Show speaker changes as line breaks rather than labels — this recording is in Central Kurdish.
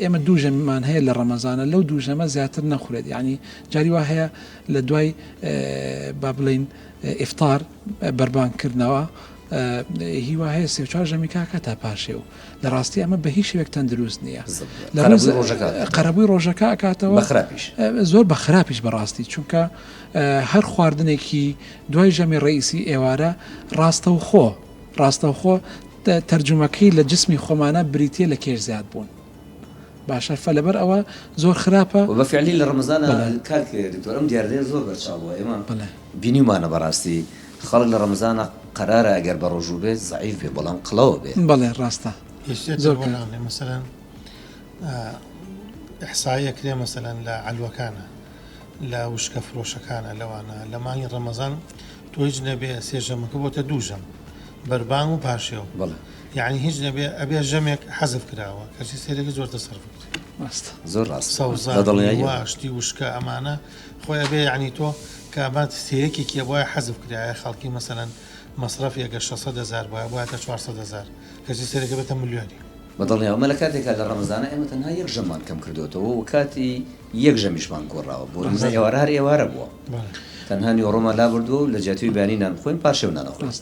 ئێمە دوو ژەممان هەیە لە ڕەمەزانە لەو دوو ژەمە زیاتر نەخورێت یانی جاری وا هەیە لە دوای با بڵین ئیفتار بەربانگ کردنەوە هیوا هەیە سێ چوار ژەمی کاکە تا پاشێ و لە ڕاستی ئەمە بە هیچ شێوێک تەندروست نییە لە قەرەبووی ڕۆژەکە ئەکاتەوە
خراپیش
زۆر بە خراپیش بەڕاستی چونکە هەر خواردنێکی دوای ژەمی ڕئیسی ئێوارە ڕاستەوخۆ ڕاستەوخۆ تەرجومەکەی لە جسمی خۆمانە بریتیە لە کێش زیاد بوون باشە فە لەبەر ئەوە زۆر خراپە.
وە بە فیعلی لە ڕەمەزانا کاک دکتۆر ئەم دیاردەیە زۆر بەرچاو بووە ئێمە بینیومانە بەڕاستی خەڵک لە ڕەمەزانا قەرارە ئەگەر بەڕۆژوو بێت زەعیف بێ بەڵام قڵەوە بێ.
بەڵێ ڕاستە
زۆر کە. مەسەلەن ئیحسایە کرێ مەسەلەن لە عەلوەکانە لە وشکە فرۆشەکانە لەوانە لە مانگی ڕەمەزان تۆ هیچ نەبێ سێ ژەمەکە بۆتە دوو ژەم بەربانگ و پارشێو
بەڵێ.
یەعنی هیچ نەبێ ئەبێ ژەمێک حەزف کراوە کەچی سەیرەکە زۆر تەسەرف کرد.
ڕاستە.
زۆر ڕاستە.
سەوزە
بە دڵنیاییەوە.
میوە شتی وشکە ئەمانە خۆی ئەبێ یەعنی تۆ کە ئەمە سێیەکێکی ئەبوایە حەزف کرایە خەڵکی مەسەلەن مەسرەفی ئەگەر 600 هەزار بوایە بوایەتە 400 هەزار کەچی سەیرەکە بێتە ملیۆنێک.
بە دڵنیاوە ئەمە لە کاتێکا لە ڕەمەزانا ئێمە تەنها یەک ژەممان کەم کردۆتەوە و کاتی یەک ژەمیشمان گۆڕاوە بۆ نمونە ئێوارە هەر ئێوارە بووە تەنها نیوەڕۆمان لابردووە و لە جیاتی بەیانی نان بخۆین پارشێو نان ئەخۆین.